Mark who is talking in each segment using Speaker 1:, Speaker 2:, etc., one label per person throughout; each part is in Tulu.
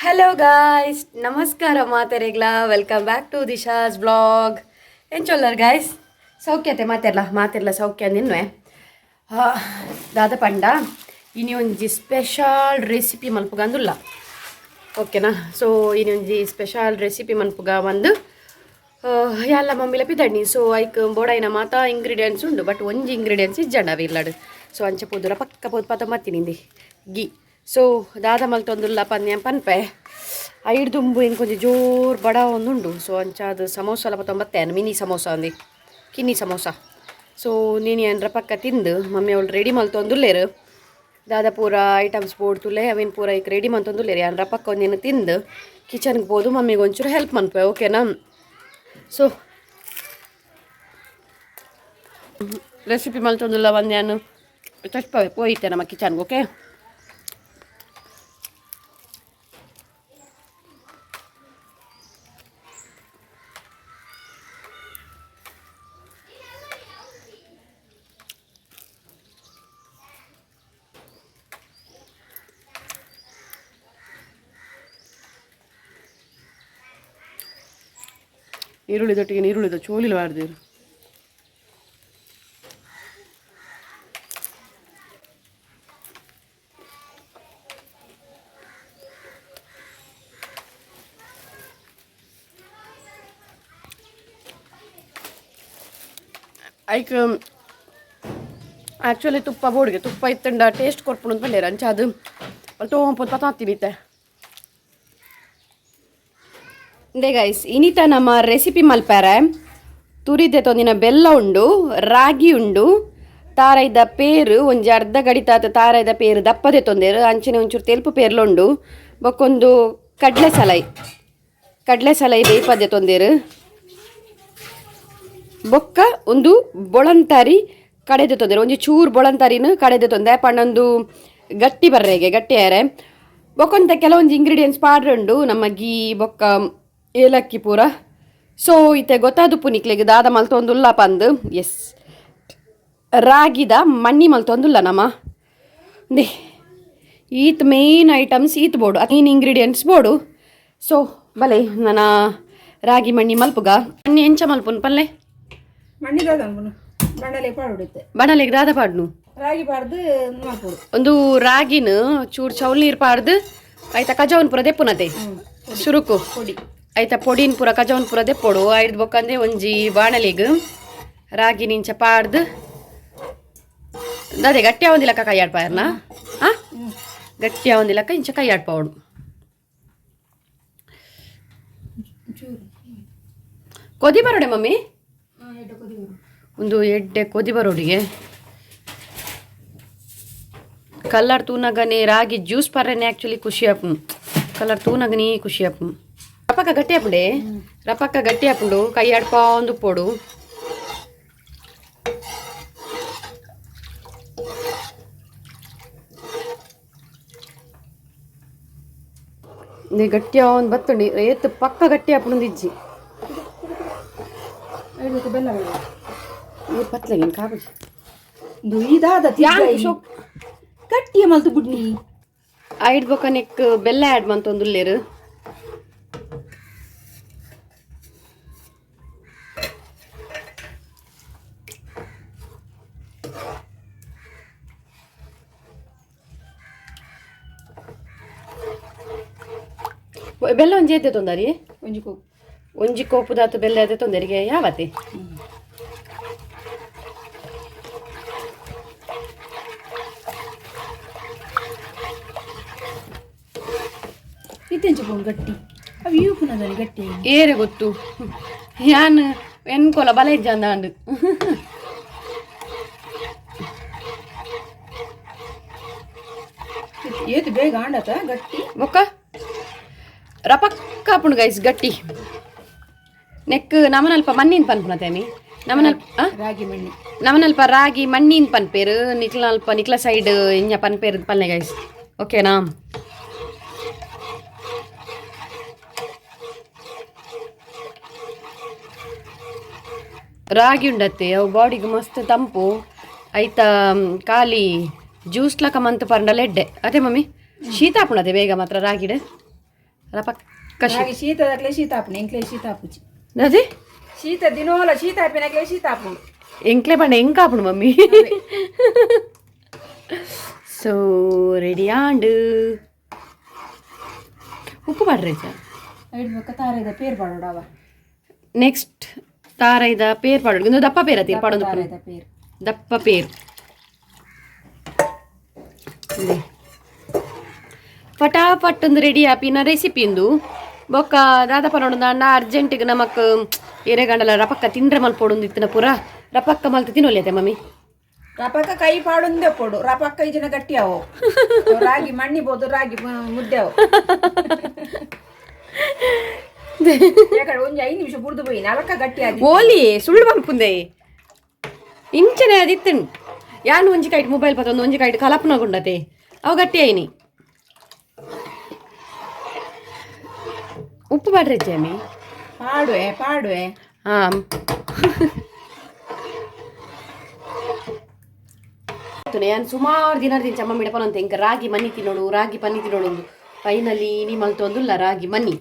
Speaker 1: Hello guys, ನಮಸ್ಕಾರ ಮಾತೆರೆಗ್ಲ. Welcome back to Disha's blog. ಎಂಚೊಲ್ಲರ್ guys? ಸೌಖ್ಯತೆ ಮಾತೆರ್ಲ ಮಾತೆರ್ಲ ಸೌಖ್ಯ ನಿನ್ವೆ. ದಾದ ಪಂಡ ಇನಿ ಒಂಜಿ ಸ್ಪೆಷಲ್ ರೆಸಿಪಿ ಮಲ್ಪುಗಂದುಲ್ಲ, ಓಕೆನಾ? ಸೊ ಇನಿ ಒಂಜಿ ಸ್ಪೆಷಲ್ ರೆಸಿಪಿ ಮನ್ಪುಗ ಒಂದು ಯಾಲ್ಲ ಮಮ್ಮಿಲ ಪಿದಣ್ಣಿ. ಸೊ ಐಕ್ ಬೋಡಾಯಿನ ಮಾತಾ ಇಂಗ್ರೀಡಿಯೆಂಟ್ಸ್ ಉಂಡು, ಬಟ್ ಒಂಜಿ ಇಂಗ್ರೀಡಿಯೆಂಟ್ಸ್ ಇಜ್ಜಂಡ ಅವಿಲ್ಲಡು. ಸೊ ಅಂಚ ಪೋದುರ ಪಕ್ಕ ಪೋದು ಪತ ಮತ್ತಿನಿಂದಿ ಗಿ. ಸೊ ದಾದ ಮಲ್ತೊಂದುಲ್ಲ ಪನ್ಯ ಪನ್ಪೆ. ಐಡ್ ದುಂಬು ಇಂಕೊಂಜಿ ಜೋರು ಬಡ ಒಂದುಂಡು. ಸೊ ಅಂಚ ಅದು ಸಮೋಸ ಎಲ್ಲ ಪತ್ತೊಂಬತ್ತೆ ಮಿನಿ ಸಮೋಸ ಅಂದಿ ಕಿನ್ನಿ ಸಮೋಸ. ಸೊ ನೀನು ಏನ್ರ ಪಕ್ಕ ತಿಂದು ಮಮ್ಮಿ ಅವಳು ರೆಡಿ ಮಲ್ತೊಂದುಲ್ಲೇರು. ದಾದ ಪೂರ ಐಟಮ್ಸ್ ಬೋರ್ಡ್ ತುಲೆ ಅವಿನ ಪೂರ ಈಗ ರೆಡಿ ಮಂತೊಂದುಲ್ಲೇರು. ಏನ್ರ ಪಕ್ಕ ಒಂದಿನ ತಿಂದು ಕಿಚನ್ಗೆ ಪೋದು ಮಮ್ಮಿಗೆ ಒಂಚೂರು ಹೆಲ್ಪ್ ಮನ್ಪೆ, ಓಕೆನಾ? ಸೊ ರೆಸಿಪಿ ಮಲ್ತೊಂದುಲ್ಲ ಒಂದ್ಯಾನು ಚಚ್ಪವೆ ಪೋಯಿತೆ ನಮ್ಮ ಕಿಚನ್ಗೆ, ಓಕೆ? ಈರುಳ್ಳಿ ದೊಟ್ಟಿಗೆ ಈರುಳ್ಳಿದ ಚೋಲಿಲ್ ವಾಡ್ದಿರು. ಐಕ್ ಆ್ಯಕ್ಚುಲಿ ತುಪ್ಪ ಬೋಡ್ಗೆ ತುಪ್ಪ ಇತ್ತಂಡ ಟೇಸ್ಟ್ ಕೊರ್ಪುಂಡು ಪಂಡೇರು. ಅಂಚ ಅದು ತೋಂಪೊಂದು ಪತಾತಿನಿತ್ತೆ. ಇಂದೆ ಗೈಸ್, ಇನಿತ ನಮ್ಮ ರೆಸಿಪಿ ಮಲ್ಪಾರೆ ತುರಿದೆ ತೊಂದಿನ ಬೆಲ್ಲ ಉಂಡು, ರಾಗಿ ಉಂಡು, ತಾರೈದ ಪೇರು ಒಂಜಿ ಅರ್ಧ ಗಡಿತಾತ ತಾರೈದ ಪೇರು ದಪ್ಪದೆ ತೊಂದೇರು. ಅಂಚನೆ ಒಂಚೂರು ತೆಲ್ಪು ಪೇರ್ಲುಂಡು. ಬೊಕ್ಕೊಂದು ಕಡಲೆ ಸಲೈ, ಕಡಲೆ ಸಲೈ ಬೇಯ್ಪದೆ ತೊಂದೇರು. ಬೊಕ್ಕ ಒಂದು ಬೊಳಂತಾರಿ ಕಡೆದು ತೊಂದರೆ, ಒಂಜಿ ಚೂರು ಬೊಳಂತಾರಿನ ಕಡೆದು ತೊಂದೆ ಪಣ್ಣೊಂದು ಗಟ್ಟಿ ಬರ್ರೆಗೆ ಗಟ್ಟಿ ಆರೆ. ಬೊಕ್ಕೊಂತ ಕೆಲವೊಂದು ಇಂಗ್ರೀಡಿಯೆಂಟ್ಸ್ ಪಾಡ್ರೆ ಉಂಡು ನಮ್ಮ ಗೀ ಬೊಕ್ಕ ಏಲಕ್ಕಿ ಪೂರ. ಸೊ ಇತ್ತೆ ಗೊತ್ತಾದುಪ್ಪು ನಿಕ್ಲೆಗ್ ದಾದ ಮಲ್ತೊಂದುಲ್ಲ ಪಂದು. ಎಸ್, ರಾಗಿದ ಮಣ್ಣಿ ಮಲ್ತೊಂದುಲ್ಲ ನಮ್ಮ. ದೆ ಈತ್ ಮೇನ್ ಐಟಮ್ಸ್ ಈತ್ ಬೋಡು, main ingredients ಬೋಡು. ಸೊ ಬಲೆ ನನ್ನ ರಾಗಿ ಮಣ್ಣಿ ಮಲ್ಪುಗ. ಮಣ್ಣಿ ಎಂಚ ಮಲ್ಪುನ್ ಪಲ್ಲೆ?
Speaker 2: ಮಣ್ಣಿದಾದ ಬಂಡಲೆ ಪಾಡುತ್ತೆ.
Speaker 1: ಬಣಲೆಗ್ ದಾದ ಪಾಡ್ನು?
Speaker 2: ರಾಗಿ ಪಾಡ್ದು ಮಲ್ಪೊಡು.
Speaker 1: ಒಂದು ರಾಗಿನ ಚೂರು ಚೌಲ್ ನೀರು ಪಾಡ್ದು ಆಯ್ತಾ ಕಜವನ್ ಪೂರ ದೆಪ್ಪುನತೆ ಸುರುಕು.
Speaker 2: ಪೊಡಿ.
Speaker 1: ಆಯ್ತಾ ಪೊಡಿನ ಪೂರ ಕಜವನ್ ಪೂರ ದೆಪ್ಪೊಡು. ಐದು ಬೊಕ್ಕಂದೆ ಒಂಜಿ ಬಾಣಲಿಗ್ ರಾಗಿ ನಿಂಚ ಪಾಡ್ದು ಅದೇ ಗಟ್ಟಿ ಆವಂದಿಲ್ಲಕ್ಕ ಕೈ ಆಡ್ಪಾಯರ್ನ. ಆ ಗಟ್ಟಿ ಆವಂದಿಲ್ಲಕ್ಕ ಇಂಚ ಕೈ ಆಡ್ಪಾವಡು.
Speaker 2: ಚೂರು.
Speaker 1: ಕೊದಿ ಬರೋಡೆ ಮಮ್ಮಿ.
Speaker 2: ಎಡ್ಡೆ ಕೊದಿ ಬರು.
Speaker 1: ಒಂದು ಎಡ್ಡೆ ಕೊದಿ ಬರೋಡಿಗೆ. ಕಲರ್ ತೂನಗನೆ ರಾಗಿ ಜ್ಯೂಸ್ ಪರ್ರೆನೆ ಆ್ಯಕ್ಚುಲಿ ಖುಷಿ ಆಪುಂಡು. ಕಲರ್ ತೂನಗನೇ ಖುಷಿ ಆಪುಂಡು. ರಪಕ್ಕ ಗಟ್ಟಿ ಆಪುಂಡೆ, ರಪಕ್ಕ ಗಟ್ಟಿ ಆಪುಂಡು. ಕೈ ಆಡ್ಪಾಂದು ಪೋಡು. ಗಟ್ಟಿ ಒಂದು ಬತ್ತುಂಡಿ ಏತ್ ಪಕ್ಕ ಗಟ್ಟಿ ಆಪುಂಡು ಇಜ್ಜಿ.
Speaker 2: ಐದಕ್ಕೆ ಬೆಲ್ಲ ಬೇಡ.
Speaker 1: ನೀರು ಪತ್ಲೆಗಿನ ಕಾಬುಜಿ.
Speaker 2: ಇದು ಇದಾದ
Speaker 1: ಯಾನ್ ಶೋಕ್.
Speaker 2: ಗಟ್ಟಿಯ ಮಲ್ತು ಬುಡ್ನಿ.
Speaker 1: ಐಡ್ ಬೊಕ ನೆಕ್ ಬೆಲ್ಲ ಆ್ಯಡ್ ಮಂತೊಂದುಲ್ಲೇರು. ಬೆಲ್ಲ ಒಂಜಿ ಎದ್ದೆ ತೊಂದರಿ?
Speaker 2: ಒಂಜಿ ಕೋಪು.
Speaker 1: ಒಂಜಿ ಕೋಪುದಾತು ಬೆಲ್ಲ ಎದ್ದೆ ತೊಂದರಿಗೆ ಯಾವತ್ತೆ?
Speaker 2: ಇತ್ತೆಂಚ ಪೋನು ಗಟ್ಟಿ ಅವು ಇವು ಗಟ್ಟಿ.
Speaker 1: ಏರೆ ಗೊತ್ತು, ಯಾನ್ ಎನ್ಕೊಲ ಬಲ ಇಜ್ಜಂದ ಅಂದು.
Speaker 2: ಏತು ಬೇಗ ಆಂಡತ ಗಟ್ಟಿ.
Speaker 1: ಬೊಕ್ಕ ರಪಕ್ಕ ಆಪುಂಡು ಗೈಸ್ ಗಟ್ಟಿ. ನೆಕ್ ನಮನಲ್ಪ ಮಣ್ಣಿನ ಪನ್ಪುನ ತೇಮಿ ನಮನಲ್ಪ ಆ?
Speaker 2: ರಾಗಿ ಮಣ್ಣಿ.
Speaker 1: ನಮನಲ್ಪ ರಾಗಿ ಮಣ್ಣಿನ ಪನ್ಪೇರು, ನಿಕ್ಲಲ್ಪ ನಿಕ್ಲ ಸೈಡ್ ಇಂಜ ಪನ್ಪೇರು ಪಲ್ಲೆ ಗೈಸ್, ಓಕೆನಾ? ರಾಗಿ ಉಂಡತ್ತೆ, ಅವು ಬಾಡಿಗೆ ಮಸ್ತ್ ತಂಪು. ಐತ ಖಾಲಿ ಜ್ಯೂಸ್ ಲಕ ಮಂತ್ ಪಂಡಲ ಎಡ್ಡೆ ಅದೇ ಮಮ್ಮಿ. ಶೀತ ಆಪುಂಡತೆ ಬೇಗ ಮಾತ್ರ ರಾಗಿಡ್. ರಪಕ್ಕ
Speaker 2: ರಾಗಿ ಶೀತದಾಗಲೇ ಶೀತ ಆಪುಂಡು ಎಂಕ್ಲೆ ಶೀತ ಆಪುಜಿ.
Speaker 1: ಅದೇ.
Speaker 2: ಶೀತ ದಿನೋಲ ಶೀತ ಆಪಿನಾಗಲೇ ಶೀತ ಆಪುಂಡು.
Speaker 1: ಎಂಕ್ಲೆ ಪಂಡ ಎಂಕಾಪುಂಡು mummy. So ready ಆಂಡ್ ಉಪ್ಪು ಪಾಡ್ರೆ.
Speaker 2: ಐಡ್ ತಾರೇದ ಪೇರ್ ಪಾಡೋಡವ.
Speaker 1: ನೆಕ್ಸ್ಟ್ ತಾರೈದ ಪೇರ್ ಪಾಡೋಡು. ಇಂದು ದಪ್ಪ ಪೇರ್ ಅತಿ ಪಾಡೊಂದು.
Speaker 2: ತಾರೇದ ಪೇರ್.
Speaker 1: ದಪ್ಪ ಪೇರ್. ಇಂದೆ. ಫಟಾಫಟ್ ಒಂದು ರೆಡಿ ಆಪಿನ ರೆಸಿಪಿ ಇಂದು. ಬೊಕ್ಕ ದಾದ ಪನೋಡು ಅಣ್ಣ, ಅರ್ಜೆಂಟಿಗೆ ನಮಕ್ ಎರೆಗಂಡಲ ರಪಕ್ಕ ತಿಂಡ್ರೆ ಮಲ್ಪೊಡೊಂದು ಇತ್ತಿನ ಪೂರ ರಪಕ್ಕ ಮಲ್ತು ತಿನ್ನೊಲಿಯತೆ ಮಮ್ಮಿ.
Speaker 2: ರಪಕ್ಕ ಕೈ ಪಾಡೊಂದೇ ಪೋಡು, ರಪಕ್ಕ ಈ ಜನ ಗಟ್ಟಿ ಅವು. ರಾಗಿ ಮಣ್ಣಿ ಬೋದು, ರಾಗಿ ಮುದ್ದೆ ಅವು. ಯಾಕಂದ್ರೆ ಒಂಜಿ 5 ನಿಮಿಷ ಬುಡ್ದು ಪೋಯಿ ನಾಲ್ಕ ಗಟ್ಟಿ ಆಗಿ.
Speaker 1: ಓಲಿ ಸುಳ್ಳು ಪನ್ಪುಂದೆ, ಇಂಚನೆ ಅದಿತ್ತನ್. ಯಾನ್ ಒಂಜಿ ಕೈಟ್ ಮೊಬೈಲ್ ಪತ್ತೊಂದು, ಒಂಜಿ ಕೈಟ್ ಕಲಪುನಗುಂಡತೆ, ಅವು ಗಟ್ಟಿ ಆಯ್ನಿ. ಉಪ್ಪು ಪಾಡ್ರೆ ಜಾಮಿ.
Speaker 2: ಪಾಡುವೆ ಪಾಡುವೆ.
Speaker 1: ಹಾಂ, ಯಾನ್ ಸುಮಾರು ದಿನ ತಿಂಚ ಅಮ್ಮ ಮಿಡಪನಂತೆ ಇಂಕ ರಾಗಿ ಮನ್ನಿ ತಿನ್ನೋಡು, ರಾಗಿ ಪನ್ನಿ ತಿನ್ನೋಡು. ಫೈನಲಿ ನೀ ಮಲ್ತೊಂದುಲ್ಲ ರಾಗಿ ಮನ್ನಿ.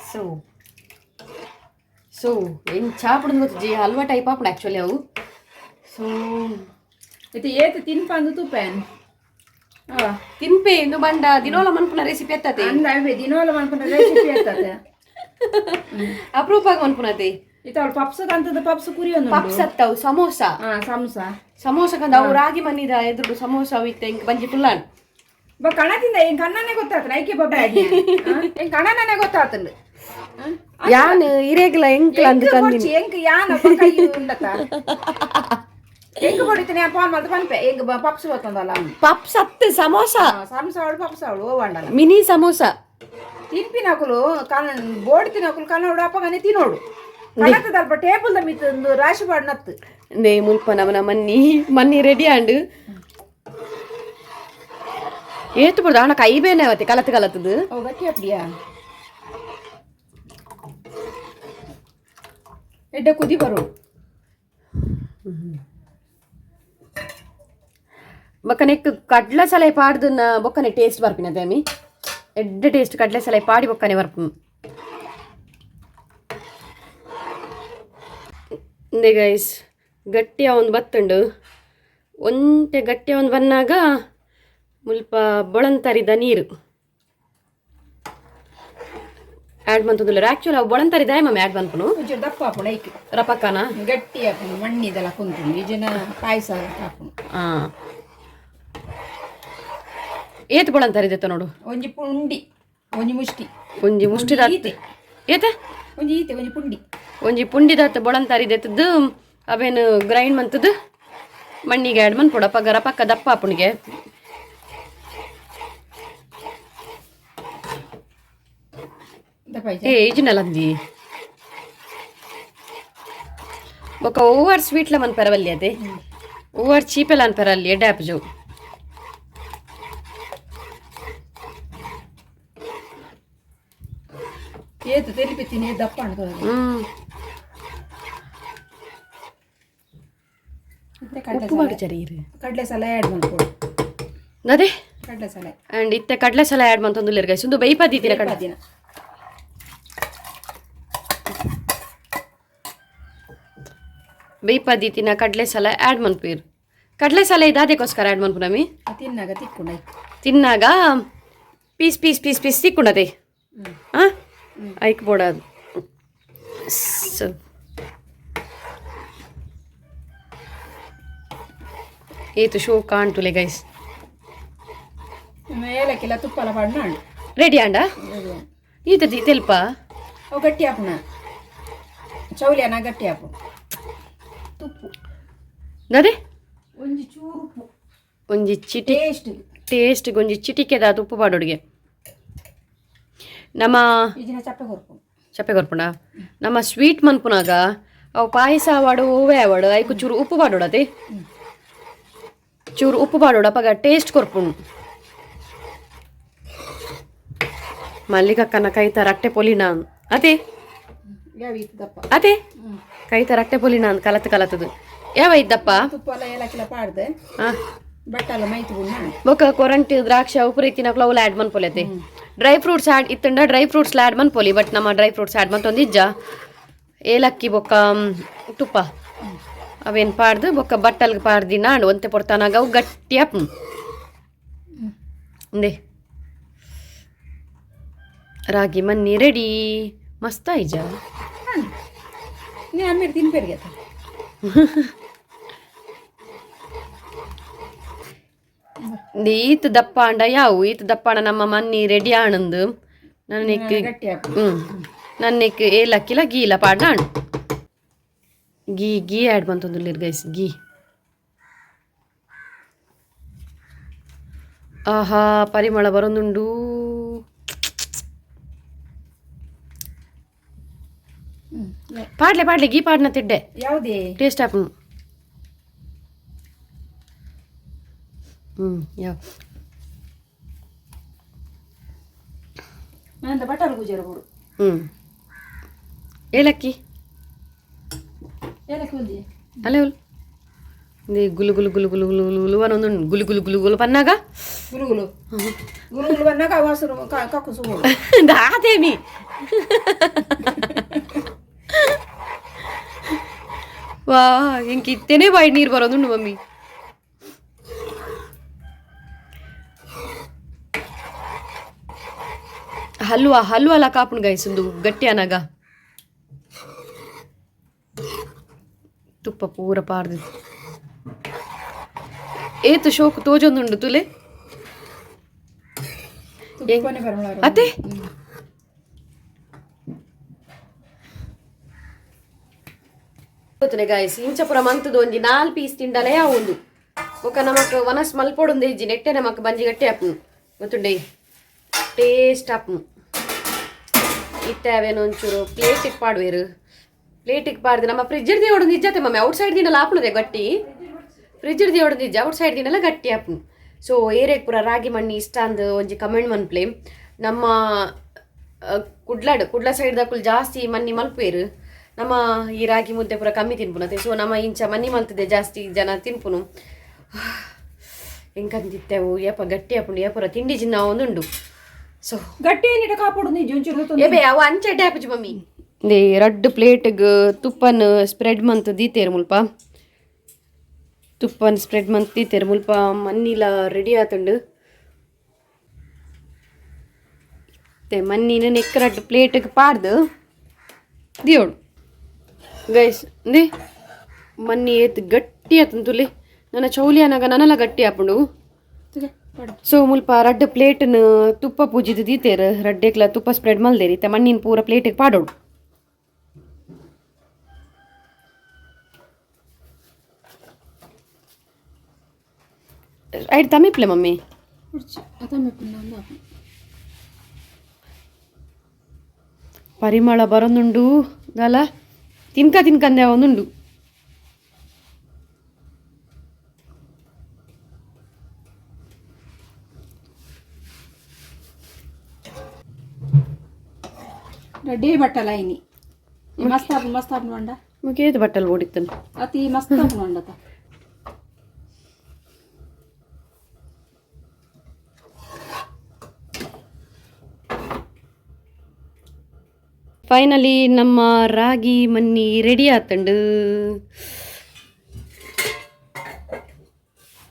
Speaker 1: ಸೊ ಸೊ ಎಂಚಾಪುಡು ಗೊತ್ತು, ಹಲ್ವಾ ಟೈಪ್ ಆಪುಂಡು ಆ್ಯಕ್ಚುಲಿ ಅವು. ಸೊ
Speaker 2: ಇದು ಏತ್ ತಿನ್ಪಂದು ತೂಪೇನ್.
Speaker 1: ತಿನ್ಪೆ ಇಂದು ಬಂಡ ದಿನೋಲ ಮನ್ಪುನ ರೆಸಿಪಿ ಎತ್ತತೆ.
Speaker 2: ಅಂದ ಅವೇ ದಿನೋಲ ಮನ್ಪುನ ರೆಸಿಪಿ ಎತ್ತತೆ.
Speaker 1: ಅಪರೂಪ ಮನ್ಪುನತೆ.
Speaker 2: ಇತ್ತ ಅವಳು ಪಪ್ಸ್ ಅಂತದ ಪಪ್ಸ್ ಕುರಿ ಒಂದು.
Speaker 1: ಪಪ್ಸ್ ಅತ್ತವು, ಸಮೋಸ.
Speaker 2: ಹಾ, ಸಮೋಸ.
Speaker 1: ಸಮೋಸ ಕಂದ ಅವು ರಾಗಿ ಮನ್ನಿದ ಎದುರು ಸಮೋಸ ಅವು ಇತ್ತೆ ಇಂಕ್ ಬಂಜಿ ಪುಲ್ಲಾನ್.
Speaker 2: ಬಾ ಕಣದಿಂದ ಎಂಗ್ ಕಣ್ಣನೇ ಗೊತ್ತಾತನ ಐಕೆ ಬಬ್ಬ ಎಂಗ್ ಕಣ್ಣನೇ ಗೊತ್ತಾತಂಡು.
Speaker 1: ಯಾನ್ ಇರೇಗ್ಲ ಎಂಕ್ಲ ಅಂದ್ ಕಂದಿನಿ.
Speaker 2: ಎಂಕ್ ಯಾನ ಕೈ ಉಂಡತ ಎಂಕ್ ಬಡಿತೀನಿ ಫೋನ್ ಮಲ್ತ ಪನ್ಪೆ ಎಂಕ್ ಪಪ್ಸ್ ಗೊತ್ತಂದಲ್ಲ.
Speaker 1: ಪಪ್ಸ್ ಅತ್ತು, ಸಮೋಸ.
Speaker 2: ಸಮೋಸ ಅವಳು, ಪಪ್ಸ್ ಅವಳು ಓ వంಡಲ್ಲ.
Speaker 1: ಮಿನಿ ಸಮೋಸ.
Speaker 2: ತಿನ್ಪಿನಕುಲು ಕಣ್ಣ ಬೋಡಿ ತಿನ್ನಕುಲು ಕನ್ನೋಡು ಅಪ್ಪಗನೆ ತಿನ್ನೋಡು ಕಣತದಲ್ಪ ಟೇಬಲ್ the ಮಿತ್ತು ಒಂದು ರಾಶಿ ಪಾಡು ನತ್ತು.
Speaker 1: ನೇ ಮುಲ್ಪ ನಮನ ಮನ್ನಿ ಮನ್ನಿ ರೆಡಿ ಆಂಡ್. ಏತು ಪಡ್ದು ಅಣ್ಣ ಕೈ ಬೇನೆ ಅವತ್ತೆ ಕಲತ್ ಕಲತದು.
Speaker 2: ಓ ಗಟ್ಟಿ ಅಪ್ಡಿಯಾ ಎಡ್ಡ ಕುದಿ ಬರು.
Speaker 1: ಬೊಕ್ಕನೆಕ್ ಕಡ್ಲೆ ಸಲೈ ಪಾಡ್ದನ್ನ ಬೊಕ್ಕನೆ ಟೇಸ್ಟ್ ಬರ್ಪಿನ ಅಮಿ, ಎಡ್ಡೆ ಟೇಸ್ಟ್ ಕಡ್ಲೆ ಸಲೈ ಪಾಡಿ ಬೊಕ್ಕನೆ ಬರ್ಪು. ಇಂದೆ ಗೈಸ್, ಗಟ್ಟಿಯ ಒಂದು ಬತ್ತುಂಡು. ಒಂತೆ ಗಟ್ಟಿಯ ಒಂದು ಬನ್ನಾಗ ಮುಲ್ಪ ಬೊಳಂತರಿದ ನೀರು ಆ್ಯಡ್ ಮಂತುಂದುಲ್ಲೆರ್. ಆ್ಯಕ್ಚುಲಿ ಅವು ಬೊಳಂತರಿದ ಮಮ್ಮಿ ಆ್ಯಡ್ ಮನ್ಪುನು.
Speaker 2: ಒಂಚೂರು ದಪ್ಪ ಆಪುಂಡು ಐಕ್.
Speaker 1: ರಪಕ್ಕನ.
Speaker 2: ಗಟ್ಟಿ ಆಪುಂಡು, ಮಣ್ಣಿದೆಲ್ಲ ಕುಂತುಂಡು ಈ ಜನ ಪಾಯಸ ಆಪುಂಡು.
Speaker 1: ಹಾಂ, ಏತ್ ಬೊಳಂತರಿದೆತ್ತ ನೋಡು.
Speaker 2: ಒಂಜಿ ಪುಂಡಿ, ಒಂಜಿ ಮುಷ್ಟಿ.
Speaker 1: ಒಂಜಿ ಮುಷ್ಟಿದ.
Speaker 2: ಈತೆ.
Speaker 1: ಏತ?
Speaker 2: ಒಂಜಿ ಈತೆ, ಒಂಜಿ ಪುಂಡಿ.
Speaker 1: ಒಂಜಿ ಪುಂಡಿದಾತ್ ಬೊಳಂತರಿದೆತ್ತದ್ದು ಅವೇನು ಗ್ರೈಂಡ್ ಮಂತದ್ದು ಮಣ್ಣಿಗೆ ಆ್ಯಡ್ ಮನ್ಪೊಡು. ಅಪಗ ರಪಕ್ಕ ದಪ್ಪ ಆಪುಣಿಗೆ.
Speaker 2: ದಪ್ಪ.
Speaker 1: ಏ ಇಜಿನಲ್ಲ ಅಂದಿ. ಬೊಕ ಓವರ್ ಸ್ವೀಟ್ಲ ಮನ್ಪೆರವಲ್ಲಿ ಅದೇ, ಓವರ್ ಚೀಪೆಲ್ಲ ಅನ್ಪೆರಲ್ಲಿ ಎಡ್ಡೆ ಆಪುಜು.
Speaker 2: ಏತು ತೆಲಿಪಿತ್ತೀನಿ ದಪ್ಪ ಅಣ್ತದೆ. ಮತ್ತೆ ಕಡಲೆ.
Speaker 1: ಉಪ್ಪು ಮಾಡಿ ಜರಿ ಇರು.
Speaker 2: ಕಡಲೆ ಸಲ ಆ್ಯಡ್ ಮಾಡ್ಕೊಡು.
Speaker 1: ಅದೇ.
Speaker 2: ಕಡಲೆ ಸಲ.
Speaker 1: ಆ್ಯಂಡ್ ಇತ್ತೆ ಕಡಲೆ ಸಲ ಆ್ಯಡ್ ಮಂತೊಂದುಲ್ಲೆರ್ ಗೈಸ್. ಉಂದು ಬೈಪದಿತ್ತಿನ ಕಡಲೆ.
Speaker 2: ದಿನ.
Speaker 1: ಬೈಪದಿತ್ತಿನ ಕಡಲೆ ಸಲ ಆ್ಯಡ್ ಮನ್ಪೀರ್. ಕಡಲೆ ಸಲ ಇದಾದಕ್ಕೋಸ್ಕರ ಆ್ಯಡ್ ಮನ್ಪುನಮಿ.
Speaker 2: ತಿನ್ನಾಗ ತಿಕ್ಕೊಂಡು ಐಕ್.
Speaker 1: ತಿನ್ನಾಗ piece piece piece piece ತಿಕ್ಕೊಂಡದೆ. ಹಾಂ, ಐಕ್ ಬೋಡದು. ಸೊ ಏತು ಶೋ ಕಾಣ್ತುಲೆ ಗೈಸ್.
Speaker 2: ಏಲಕ್ಕಿಲ್ಲ ತುಪ್ಪಲ ಪಾಡ್ನ.
Speaker 1: ರೆಡಿ ಆಂಡ ಈತ ತೆಲ್ಪ.
Speaker 2: ಅವು ಗಟ್ಟಿ ಆಪುಣ ಚೌಲಿಯನ ಗಟ್ಟಿ ಆಪು ತುಪ್ಪು.
Speaker 1: ಅದೇ.
Speaker 2: ಒಂಜಿ ಚೂರು ಉಪ್ಪು.
Speaker 1: ಒಂಜಿ ಚಿಟಿ.
Speaker 2: ಟೇಸ್ಟ್.
Speaker 1: ಟೇಸ್ಟ್ ಒಂಜಿ ಚಿಟಿಕೆದ ತುಪ್ಪು ಪಾಡೋಡಿಗೆ ನಮ್ಮ.
Speaker 2: ಈ ದಿನ ಚಪ್ಪೆ ಕೊರ್ಪು.
Speaker 1: ಚಪ್ಪೆ ಕೊರ್ಪುಂಡ. ನಮ್ಮ ಸ್ವೀಟ್ ಮನ್ಪುನಾಗ ಅವು ಪಾಯಸ ಆವಾಡು, ಹೂವೆ ಆವಾಡು, ಐಕು ಚೂರು ಉಪ್ಪು ಪಾಡೋಡತೆ. ಚೂರು ಉಪ್ಪು ಪಾಡೋಡು, ಅಪಗ ಟೇಸ್ಟ್ ಕೊರ್ಪುಂಡು. ಮಲ್ಲಿಕಕ್ಕನ ಕೈತ ರಟ್ಟೆ ಪೊಲಿನ ಅದೇ.
Speaker 2: ಯಾವ ಇತ್ತದಪ್ಪ?
Speaker 1: ಅದೇ ಕೈತ ರಟ್ಟೆ ಪೊಲಿನ ಕಲತ್ ಕಲತದು. ಯಾವ ಇದ್ದಪ್ಪ?
Speaker 2: ತುಪ್ಪ ಎಲ್ಲ ಏಲಕ್ಕಿಲ್ಲ ಪಾಡ್ದೆ.
Speaker 1: ಹಾಂ.
Speaker 2: ಬಟ್ಟಲ ಮೈತ್ ಗುಣ.
Speaker 1: ಬೊಕ ಕೊರಂಟಿ ದ್ರಾಕ್ಷಿ ಅವು ಪೂರ ಇತ್ತಿನಕ್ಲು ಅವುಲ ಆ್ಯಡ್ ಮನ್ಪೊಲೆತೆ. ಡ್ರೈ ಫ್ರೂಟ್ಸ್ ಆ್ಯಡ್ ಇತ್ತಂಡ ಡ್ರೈ ಫ್ರೂಟ್ಸ್ ಆ್ಯಡ್ ಮನ್ಪೊಲಿ. ಬಟ್ ನಮ್ಮ ಡ್ರೈ ಫ್ರೂಟ್ಸ್ ಆ್ಯಡ್ ಮಲ್ತೊಂದು ಇಜ್ಜ. ಏಲಕ್ಕಿ ಬೊಕ್ಕ ತುಪ್ಪ ಅವೇನು ಪಾಡ್ದು ಬೊಕ್ಕ ಬಟ್ಟಲ್ಗೆ ಪಾಡ್ದಿನ ಅಂಡ್ ಒಂತೆ ಪೊರ್ತಾನಾಗ ಅವು ಗಟ್ಟಿ ಆಪುಂಡು. ಉಂದೆ ರಾಗಿ ಮನ್ನಿ ರೆಡಿ. ಮಸ್ತ್ ಆಯ್ಜ?
Speaker 2: ನೀ ಆಮೇಲೆ ತಿನ್ಪೇರಿಗೆ.
Speaker 1: ಈತ್ ದಪ್ಪ ಅಂಡ ಯಾವು, ಈತ್ ದಪ್ಪ ಅಂಡ ನಮ್ಮ ಮನ್ನಿ ರೆಡಿ ಆಣಂದು ನನ್ನ.
Speaker 2: ಗಟ್ಟಿ ಆಪು.
Speaker 1: ನನ್ನೆಕ್ ಏಲಕ್ಕಿಲ ಗೀಲ ಪಾಡ್ನ ಆಣ್ ಗೀ ಗೀ ಆ್ಯಡ್ ಮಂತೊಂದುಲ್ಲೆರ್ ಗೈಸ್ ಗೀ. ಆಹಾ, ಪರಿಮಳ ಬರೊಂದುಂಡು. ಪಾಡ್ಲೆ ಪಾಡ್ಲೆ, ಗೀ ಪಾಡ್ನ ತಿಡ್ಡೆ.
Speaker 2: ಯಾವುದೇ.
Speaker 1: ಟೇಸ್ಟ್ ಆಪುಂಡು. ಯಾವ.
Speaker 2: ನಂದ ಬಟರ್ ಗುಜರ ಬಿಡು.
Speaker 1: ಏಲಕ್ಕಿ.
Speaker 2: ಏಲಕ್ಕಿ ಒಂಜಿ.
Speaker 1: ಅಲ್ಲೇ ಉಲ್ ಗುಲು ಗುಲು ಗುಲು ಗುಲು ಗುಲು ಗುಲು ಗುಲು ಅನ್ನೊಂದು ಗುಲು ಗುಲು ಗುಲು ಗುಲು ಪನ್ನಾಗ.
Speaker 2: ಗುರುಗುಲು ಗುರುಗುಲು ಬಂದಾಗ ವಾಸರು ಕಕ್ಕುಸು.
Speaker 1: ದಾದೇಮಿ ವಾ, ಇಂಕ ಇತ್ತೇನೆ ಬಾಯಿ ನೀರು ಬರೋದುಂಡು ಮಮ್ಮಿ. ಹಲ್ವಾ ಹಲ್ವಾ ಅಲ್ಲ ಕಾಪುಣ್ ಗೈಸ್, ಒಂದು ಗಟ್ಟಿ ಅನಾಗ ತುಪ್ಪ ಪೂರ ಪಾರ್ದು ಏತು ಶೋಕ್ ತೋಜೊಂದುಂಡು ತುಲೆ.
Speaker 2: ತುಪ್ಪನೇ ಪರಿಮಳ.
Speaker 1: ಅತ್ತೆ ಗೊತ್ತುನೆ ಗಾಯ್ಸ್, ಇಂಚಪುರ ಮಂತದ ಒಂಜಿ ನಾಲ್ ಪೀಸ್ ತಿಂಡಲೇ ಒಂದು. ಬೊಕ ನಮಕ್ ವನಸ್ ಮಲ್ಪೊಡುಂದು ಇಜ್ಜಿ, ನೆಟ್ಟೆ ನಮಕ್ ಬಂಜಿ ಗಟ್ಟಿ ಆಪುಂಡು ಗೊತ್ತುಂಡೆ, ಟೇಸ್ಟ್ ಆಪುಂಡು. ಇತ್ತೆ ಅವೇನು ಒಂಚೂರು ಪ್ಲೇಟಿಗೆ ಪಾಡುವೆರು. ಪ್ಲೇಟಿಗೆ ಪಾಡ್ದು ನಮ್ಮ ಫ್ರಿಜ್ ದಿಯೋಡು ಇಜ್ಜತೆ ಮಮ್ಮಿ. ಔಟ್ ಸೈಡ್ ದಿನಲ ಆಪುಣದೆ ಗಟ್ಟಿ. ಫ್ರಿಜ್ ದಿಯೋಡು ಇಜ್ಜ, ಔಟ್ ಸೈಡ್ ದಿನಲ ಗಟ್ಟಿ ಆಪುಂಡು. ಸೊ ಏರೆಗ್ ಪೂರ ರಾಗಿ ಮಣ್ಣಿ ಇಷ್ಟ ಅಂದ್ ಒಂಜಿ ಕಮೆಂಟ್ ಮನ್ಪ್ಲೆ. ನಮ್ಮ ಕುಡ್ಲಾಡ್ ಕುಡ್ಲ ಸೈಡ್ ದಕುಲು ಜಾಸ್ತಿ ಮನ್ನಿ ಮಲ್ಪುವೆರು. ನಮ್ಮ ಈ ರಾಗಿ ಮುದ್ದೆ ಪೂರ ಕಮ್ಮಿ ತಿನ್ಪುನತೆ. ಸೊ ನಮ್ಮ ಇಂಚ ಮನ್ನಿ ಮಲ್ತದೆ ಜಾಸ್ತಿ ಜನ ತಿನ್ಪುನು. ಎಂಕಂತಿತ್ತೆವು ಏಪ ಗಟ್ಟಿ ಆಪುಂಡು. ಏಪುರ ತಿಂಡಿ ಜಿನ್ನ ಒಂದುಂಡು. ಸೊ
Speaker 2: ಗಟ್ಟಿ ಏನಿಟ ಕಾಪುಡು ನೀ ಒಂಚೂರು.
Speaker 1: ಏಬೆ, ಅವು ಅಂಚೆ ಆಪುಜಿ ಮಮ್ಮಿ. They ರಡ್ಡ್ ಪ್ಲೇಟ್ಗ್ ತುಪ್ಪನ್ ಸ್ಪ್ರೆಡ್ ಮಂತ್ ದೀತೇರು ಮುಲ್ಪ. ತುಪ್ಪನ್ ಸ್ಪ್ರೆಡ್ ಮಂತ್ ದೀತೇರು ಮುಲ್ಪ. ಮನ್ನಿಲ ರೆಡಿ ಆತುಂಡು. ಇತ್ತೆ ಮನ್ನಿನ ನೆಕ್ ರಡ್ಡ್ ಪ್ಲೇಟ್ಗ್ ಪಾಡ್ದು ದಿಯೋಡು ಗೈಸ್. ಇಂದೆ ಮನ್ನಿ ಏತ್ ಗಟ್ಟಿ ಆತುಂಡು ತುಲೆ. ನನ್ನ ಚೌಲಿ ಅನಾಗ ನನಲ ಗಟ್ಟಿ ಆಪುಂಡು. ಸೊ ಮುಲ್ಪ ರಡ್ಡ್ ಪ್ಲೇಟ್ನ್ ತುಪ್ಪ ಪೂಜಿದ್ ದೀತೇರು. ರಡ್ಡೆಕ್ಲ ತುಪ್ಪ ಸ್ಪ್ರೆಡ್ ಮಲ್ದೇರಿ. ಇತ್ತೆ ಮಣ್ಣಿನ ಪೂರ ಪ್ಲೇಟಿಗೆ ಪಾಡೋಡು. ಐಟ್ ತಮಿಪ್ಲೆ ಮಮ್ಮಿ. ಪರಿಮಳ ಬರೊಂದುಂಡು ದಾಲ. ತಿನ್ಕ ತಿನ್ಕಂದೆ ಒಂದುಂಡು.
Speaker 2: ರೆಡ್ಡಿ ಬಟ್ಟಲ ಐನಿ ಮಸ್ತ್ ಆಪುಂಡು, ಮಸ್ತ್ ಆಪುಂಡು ಬಂಡ.
Speaker 1: ಮುಖೇದ ಬಟ್ಟಲ್ ಓಡಿತ್ತನು.
Speaker 2: ಅತಿ ಮಸ್ತ್ ಆಪುಂಡು ಬಂಡತ.
Speaker 1: ಫೈನಲಿ ನಮ್ಮ ರಾಗಿ ಮನ್ನಿ ರೆಡಿ ಆತಂಡು.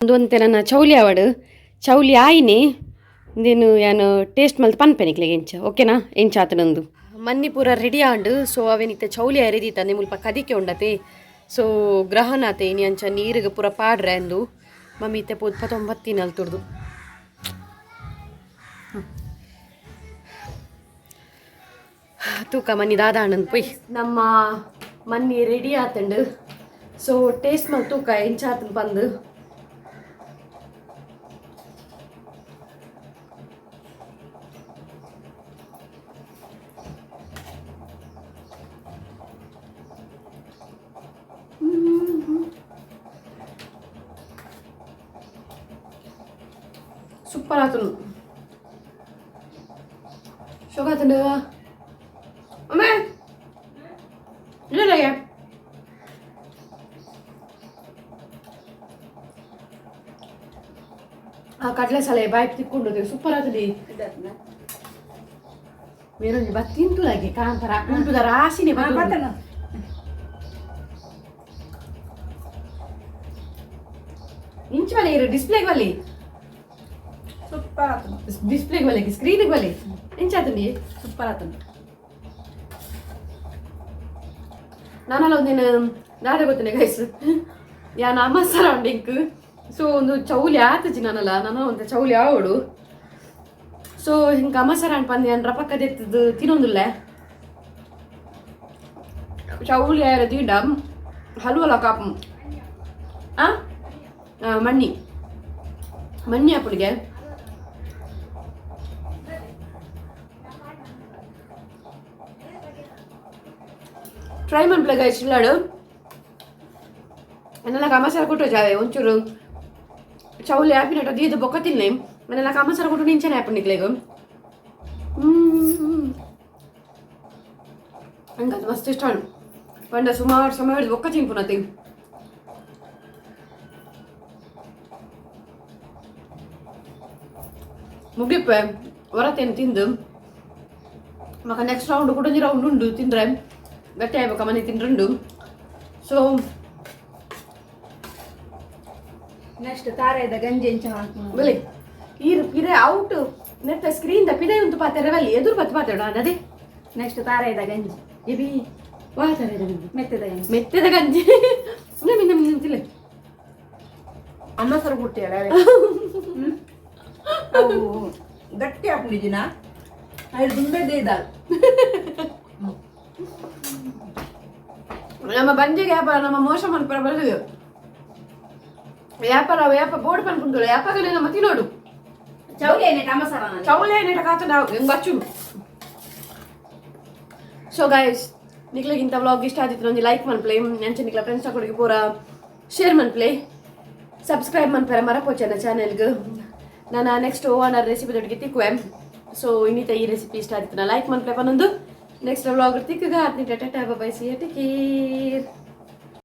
Speaker 1: ಒಂದೊಂತೆ ನನ್ನ ಚೌಲಿ ಆವಡು. ಚೌಲಿ ಆಯಿನಿ ಇಂದೇನು ಯಾನು ಟೇಸ್ಟ್ ಮಲ್ತ್ ಪನ್ಪೆನಿಕ್ಲೆಗ್ ಎಂಚ, ಓಕೆನಾ? ಎಂಚ ಆತನಂದು. ಮನ್ನಿ ಪೂರ ರೆಡಿ ಆಂಡು. ಸೊ ಅವೇನಿತ್ತೆ ಚೌಲಿ ಅರಿದೀತ ಮುಲ್ಪ ಕದಿಕೆ ಉಂಡತೆ. ಸೊ ಗ್ರಹಣ ಆತೆ ಇನಿ, ಅಂಚ ನೀರಿಗೆ ಪೂರ ಪಾಡ್ರೆ ಅಂದು ಮಮ್ಮಿ ಇತ್ತೆ ಪೋದು ಪತ್ತೊಂಬತ್ತಿನಲ್ಲಿ ತುರ್ದು ತೂಕ ಮನ್ನಿ ದಾದ ಆನಂದ್ ಪೊಯ್. ನಮ್ಮ ಮನ್ನಿ ರೆಡಿ ಆತಂಡು. ಸೊ ಟೇಸ್ಟ್ ಮಲ್ ತೂಕ ಎಂಚ ಆತನ್ ಪಂದು. ಸೂಪರ್ ಆತನು, ಶೋಕ ಆತಂಡು. ಅಮ್ಮ ಇಲ್ಲ ಕಡಲೆ ಸಲೆ ಬಾಯಿ ತಿಕ್ಕೊಂಡು ಸೂಪರ್ ಆತದಿ. ಮೇರೊಂಜಿ ಬತ್ತಿ ತಿಂತುಲಾಗೆ ಕಾಂತರ ಉಂಟುದ ರಾಶಿನೇ.
Speaker 2: ಬತ್ತನ.
Speaker 1: ಇಂಚು ಬಲೆ ಇರು, ಡಿಸ್ಪ್ಲೇಗೆ ಬಲ್ಲಿ.
Speaker 2: ಸೂಪರ್ ಆತನ.
Speaker 1: ಡಿಸ್ಪ್ಲೇಗೆ ಬಲೆ, ಸ್ಕ್ರೀನ್ಗೆ ಬಲೆ. ಎಂಚಾತಂಡಿ?
Speaker 2: ಸೂಪರ್ ಆತನ.
Speaker 1: ನಾನಲ್ಲ ಒಂದಿನ ದಾದ ಗೊತ್ತನೆ ಗೈಸ್, ಯಾನ್ ಅಮ್ಮ ಸರೌಂಡಿಂಗ್. ಸೊ ಒಂದು ಚೌಲಿ ಆತಜಿ ನಾನಲ್ಲ, ನಾನು ಒಂದು ಚೌಲಿ ಆವಡು. ಸೊ ಹಿಂಗೆ ಅಮ್ಮ ಸರೌಂಡ್ ಪಂದ್ ಯಾನ್ ರಪಕ್ಕ ದೆತ್ತದು ತಿನ್ನೊಂದುಲ್ಲ. ಚೌಲಿ ಆರ ದಿಂಡ ಹಲ್ವಲ ಕಾಪು ಆ ಆ, ಮಣ್ಣಿ ಮಣ್ಣಿ ಅಪ್ಪನಿಗೆ. ಟ್ರೈ ಮನ್ಪ್ಲೆ ಗೈಸ್ ಇಲ್ಲಾಡು. ನನಗೆ ಅಮಸರ ಕೊಟ್ಟು ಜಾವೆ ಒಂಚೂರು ಚೌಲಿ ಆಪಿನಟ ದೀದ ಬೊಕ್ಕ ತಿನ್ನೆ. ನನಗೆ ಅಮಸರ ಕೊಟ್ಟು ನಿಂಚನೆ ಆಪು ನಿಕ್ಲೆಗು. ಹಂಗದು ಮಸ್ತ್ ಇಷ್ಟ. ಪಂಡ ಸುಮಾರು ಸಮಯ ಹಿಡಿದು ಬೊಕ್ಕ ತಿನ್ಪುನತಿ. ಮುಗಿಪ್ಪೆ ಹೊರತೇನು ತಿಂದು ಮಗ ನೆಕ್ಸ್ಟ್ ರೌಂಡ್ ಕುಡೊಂಜಿ ರೌಂಡ್ ಉಂಡು. ತಿಂದ್ರೆ ಗಟ್ಟಿ ಆಗ್ಬೇಕ ಮನೆ ತಿಂದ್ರುಂಡು. ಸೊ
Speaker 2: ನೆಕ್ಸ್ಟ್ ತಾರೆದ ಗಂಜಿ ಎಂಚ ಮಾಡ್ತೀನಿ.
Speaker 1: ಬಲೆ ಈರ್ ಪಿರೆ ಔಟ್ ನೆತ್ತ ಸ್ಕ್ರೀನ್ ದ ಪಿದೆ ಉಂತು ಪಾತೆರ ಬಲ್ಲಿ, ಎದುರು ಪತ್ತು ಪಾತೆರಡ ಅದೇ.
Speaker 2: ನೆಕ್ಸ್ಟ್ ತಾರೆದ ಗಂಜಿ.
Speaker 1: ಎಬಿ ವಾ ತಾರೆದ ಗಂಜಿ?
Speaker 2: ಮೆತ್ತದ ಗಂಜಿ.
Speaker 1: ಮೆತ್ತದ ಗಂಜಿ ಮಿನ್ನ ಮಿನ್ನ ತಿಲ್ಲ.
Speaker 2: ಅಮ್ಮ ಸರ್ ಕೊಟ್ಟಿಯಲ್ಲ, ಅವು ಗಟ್ಟಿ ಹಾಕೊಂಡಿದ್ದೀನ ಅಲ್ಲಿ ದುಂಬೆದೇ ಇದ್ದಾಳೆ.
Speaker 1: ನಮ್ಮ ಬಂಜಿಗೆ ವ್ಯಾಪಾರ ನಮ್ಮ ಮೋಸ ಮನ್ಪರ ಬರ್ತದೆ. ವ್ಯಾಪಾರ ವ್ಯಾಪಾರ ಬೋರ್ಡ್ ಪನ್ಪುಂಡು ವ್ಯಾಪಾರನೇ ನಮ್ಮ ತಿನ್ನೋಡು.
Speaker 2: ಚೌಲಿ ಏನೇ ಟಮಸರ.
Speaker 1: ಚೌಲೆ ಏನೇಟ ಕಾತ ನಾವು ಹೆಂಗ್ ಬಚ್ಚು. ಸೊ ಗೈಸ್, ನಿಕ್ಲೆಗಿಂತ ವ್ಲಾಗ್ ಇಷ್ಟ ಆದಿತ್ತು ಒಂಜಿ ಲೈಕ್ ಮನ್ಪ್ಲೆ. ಅಂಚೆ ನಿಕ್ಲ ಫ್ರೆಂಡ್ಸ್ ಕೊಡುಗೆ ಪೂರ ಶೇರ್ ಮನ್ಪ್ಲೆ. ಸಬ್ಸ್ಕ್ರೈಬ್ ಮನ್ಪೆರ ಮರಪೋಚನ ಚಾನೆಲ್ಗ್. ನಾನು ನೆಕ್ಸ್ಟ್ ಓವನ್ ರೆಸಿಪಿ ದೊಡ್ಡಿಗೆ ತಿಕ್ಕುವೆ. ಸೊ ಇನ್ನಿತ ಈ ರೆಸಿಪಿ ಇಷ್ಟ ಆದಿತ್ತು ಲೈಕ್ ಮನ್ಪ್ಲೆ ಪನ್ನೊಂದು. ನೆಕ್ಸ್ಟ್ ವ್ಲಾಗ್ ತಿಕ್ಕಗ. ಹತ್ತು tata, bye, see, take care.